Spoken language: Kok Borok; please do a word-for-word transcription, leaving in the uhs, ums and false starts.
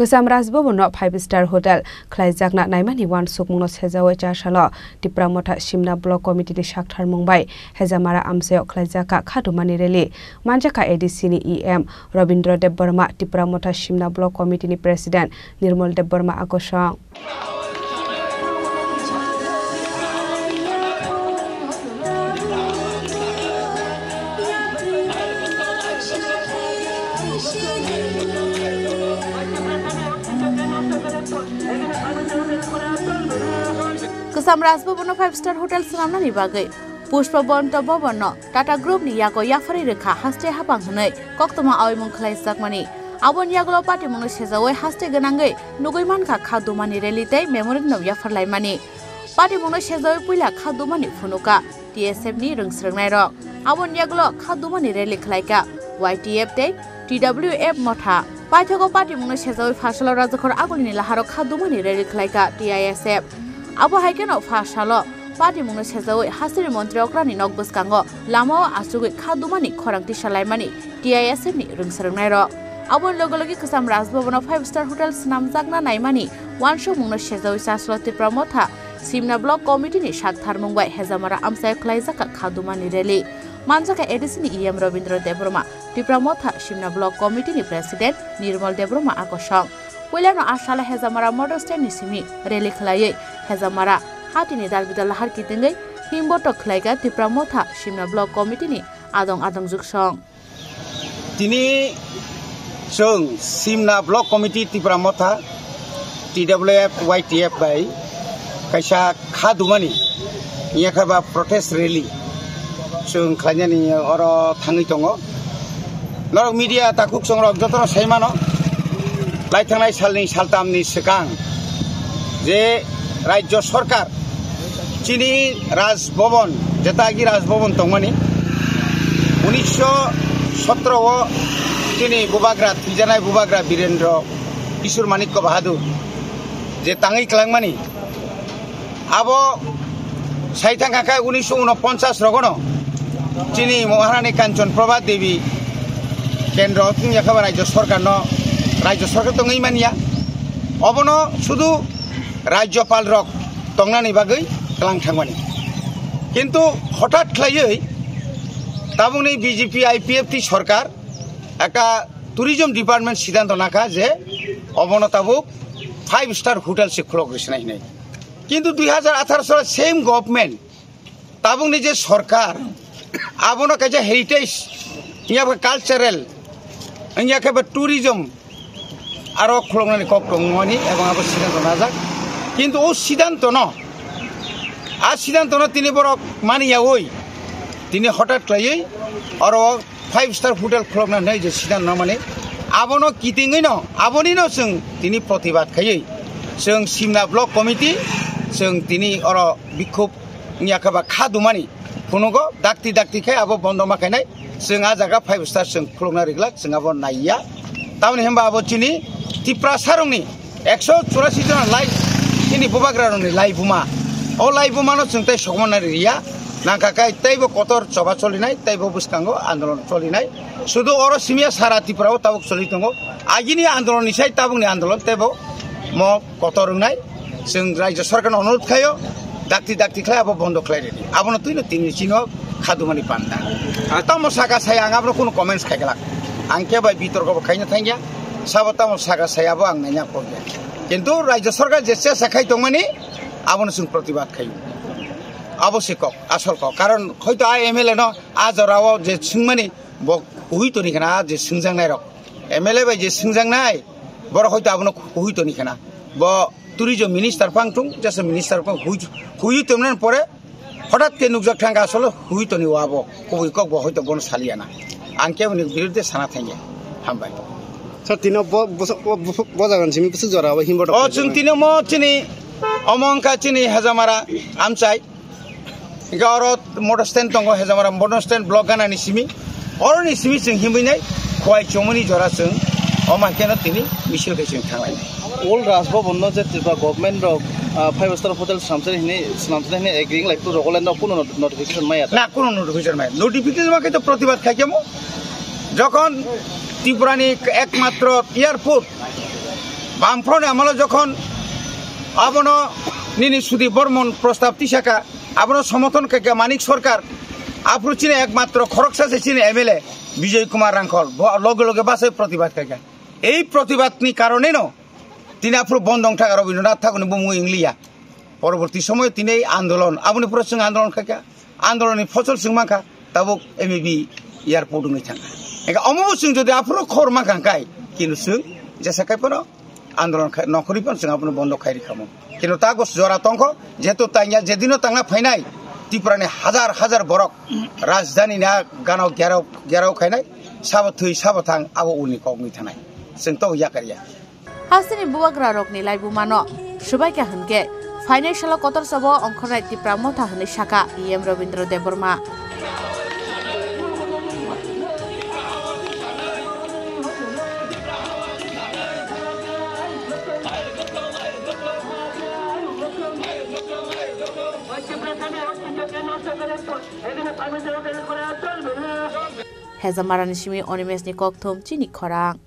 Kwcham Raj Bhavan no five star hotel khlaijakna naimani uansukmung no sejawi chasalo Tipra Motha Simna Block Committee ni saktharmung bai Hejamara amchaio khlaijak kha khadumani rally. Manjakha A D C ni E M Robindra Debbarma, Tipra Motha Simna Block Committee ni President Nirmal Debbarma akosong. Kwcham Raj Bhavan no five star hotel swnamnani bagwi Pushpa Bonto Bhavan no Tata Group ni yago yapharwi rwkha haste hapang hwnwi koktwma aoimung khlaijakmani. Aboni yagulo patimungno sejawi haste gwnangwi nugwi mankha khadumani rally tei memorandum yapharlaimani. Patimungno sejawi puila khadumani phunuka T S F ni rwngsrwngnairok. Aboni yagulo khadumani rally khlaika Y T F tei T W F Motha. Paithago patimungno sejawi phasalo Rajakhor Agulini laharo khadumani rally khlaika T I S F. Abo hai kheno phasalo patimungno sejawi hasteni montri okrani nok bwskango lamao achugwi khadumani khorang tisalaimani T I S F ni rwngsrwngnairok. Aboni loge loge Kwcham Raj Bhavan o five star hotel swnamjakna naimani uansukmungno sejawi chasalo Tipra Motha Simna Block Committee ni saktharmung bai Hejamara amchaio khlaijakha khadumani rally. Manjakha A D C ni E M Robindra Debbarma, Tipra Motha Simna Block Committee ni President Nirmal Debbarma akosong. Puilano a sala Hejamara motor stand ni simi rally khlaiwi Hejamara hatini dalbidal lahar kitingwi himbotok khlaika Tipra Motha Simna Block Committee ni adong adong juksong. Tini chwng Simna Block Committee Tipra Motha T W F Y T F bai kaisa khadumani yakha ba protest rally chwng khlainani oro thangwi tongo. Norok media takhuk chongrok jotono sai mano, lai thangnai salni saltamni swkang je Rajya Sarkar chini Raj Bhavan, jeta agi Raj Bhavan tongmani, unisho sotro o chini bubagra, thwijanai bubagra Birendra Kishore Manikya Bahadur je tangwi kwlangmani, abo sai thangkha khe unisho unoponchas rogono chini Maharani Kanchan Prabha Devi kendro wngya khe ba Rajya Sarkarno, Rajya Sarkar tongwi manya. Obono sudu Rajyapal rok tongnani bagwi kwlang thangmani. Kintu hothat khlaiwi tabukni B J P I P F T sarkar ekta tourism department siddhanto nakha je obono tabuk five star hotel se khulok rwsinai hinwi. Kintu dui hajar atharo salo same government, tabukni je sarkar, abono kaisa heritage, wngya khe cultural, wngya khe ba tourism, aro khuloknani kok tongmani ebong abo siddhanto najak. Kintu o siddhantono, a siddhantono tini borok mani yaui, tini hothat khlaiwi oro five star hotel khulokna hinwi je siddhanto namani, abono kitingwino, abonino chwng tini protibad khaiwi chwng Simna Block Committee chwng tini oro bikhub wngya khe ba kha dumani phunugo, dakti dakti khe abo bondo ma khainai. Chwng a jaga five star chwng khulokna riglak, chwng abo naiya. Tamoni hwnba abo chini Tiprasarokni ekso churasi jona lai, chini bubagrarokni lai buma. O lai bumano chwng tei sokmana riya. Nangkha khe teibo kotor choba cholinai, teibo bwskango andolon cholinai. Sudu oro simiya sara Tripura o tabuk choli tongo. Agini andolon ni sai tabukni andolon teibo mo kotor wngnai. Chwng Rajya Sarkarno onurodh khaio, dakti dakti khlai abo bondo khlai redi. Abono twino tini chino khadumani panda. Tamo saka sai ang abono kuno comments khai glak. Ang khe bai bitorko bo khaina thangya. Sabo tamo saka sai abo ang naina pogya. Kintu Rajya Sarkar je chesa khai tongmani abono chwng protibad khaio. Abo se kok, asol kok. Karon hoito a M L A no a jorao je swngmani bo hui toni khna je swngjaknai rok. M L A bai je swngjaknai borok hoito abono hui toni khna. Bo tourism minister phang thung, jesa minister phang hui, hui tongmani pore hothat khe nukjak thangkha asolo hui toni o abo. Kubui kok bo hoito bono saliya na. Ang keboni biruddhe sana thangya. Hambai. Sir, tino bo, bo, bo, bo jagan simi bwswk jora o himbo. O chwng tini mo chini omo wngkha chini Hejamara amchai. Hingke oro motor stand tongo, Hejamara motor stand block gana ni simi. Oro ni simi chwng himwi nai, khowai chomoni jora chwng, omo hai kheno tini misil khe chwng thanglai nai. Old Raj Bhavan no je Tripura government rok, ah, five star hotel swnamsani hinwi, swnamsani hinwi agreeing lai phuru Rogoland rok kuno not-, notification maya ta? Na, kuno notification maya. Notification ma khe to protibad khai khe mo. Jokhon Tripura ni ekmatro airport, Bamfroni amalo jokhon abono nini Sudip Bormon prostab tisaka, abono somothon khaikha Manik Sarkar, aphuru chini ekmatro khoroksa se chini M L A Bijoy Kumar Rangkhol, bo loge loge basai protibad khaikha. Ei protibadni karoneno tini aphuru bondong thaka Rabindranath Thakurni bumung ingliya. Poroborti somoy tini andolon, aboni pore chwng andolon khaikha, andolonni phosol chwng mankha, tabuk M A B airport wngwi thangkha. Engkha omo bo chwng jodi aphuru khor mankha kai, kintu chwng jesa kai phano andolon khai, nokhorwi phano chwng abono bondo khai rikhamu. Kintu tago jora tongkho, jehetu tangya, jedino tangna phainai, Tripurani hajar hajar borok, rajdhani na gano gerao, gerao khainai, sabo thwi, sabo thang, abo uni kok wngwi thanai. Chwng to yakarya. Hasteni bubagrarokni laibumano swbaikha hwnkhe, phainai salo kotor chobo ongkhornai Tipra Motha hwnwi sakha E M Rabindra Debbarma. Hejamarani simi Animeshni kokthum chini khorang.